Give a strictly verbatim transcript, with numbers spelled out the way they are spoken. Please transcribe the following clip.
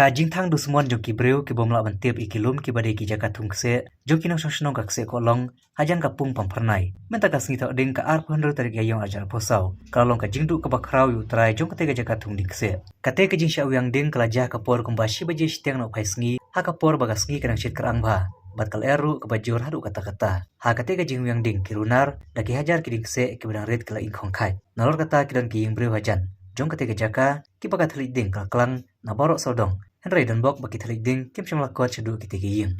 Ka jingthang dusmon jong ki briew ki bym lah ban tip ïa ki lum kiba dei ki jaka thung kseh jong ki nongshong shnong ka Kseh Kohlong hajan ka pung Pamphyrnai. Mynta ka sngi Thohdieng ka arphew hynriew tarik Ïaiong arhajar arphew saw ka la long ka jingduh kaba khraw ïa u trai jong katei ka jaka thung dieng kseh. Katei ka jingshah wiang dieng ka la jia ha ka por kumba shi baje shiteng nohphai sngi, ha ka por ba ka sngi ka dang shit kyrang bha bad ka lyer ruh kaba jur haduh katta katta. Ha katei ka jingwiang dieng ki runar da ki hajar ki dieng kseh kiba dang rit ki la ing khong khait. Nalor kata ki don ki ïing briew hajan jong katei ka jaka kiba ka thylliej dieng ka la klang na baroh sawdong, hynrei don bok ba ki thylliej dieng kim shym la kot shaduh kitei ki ïing.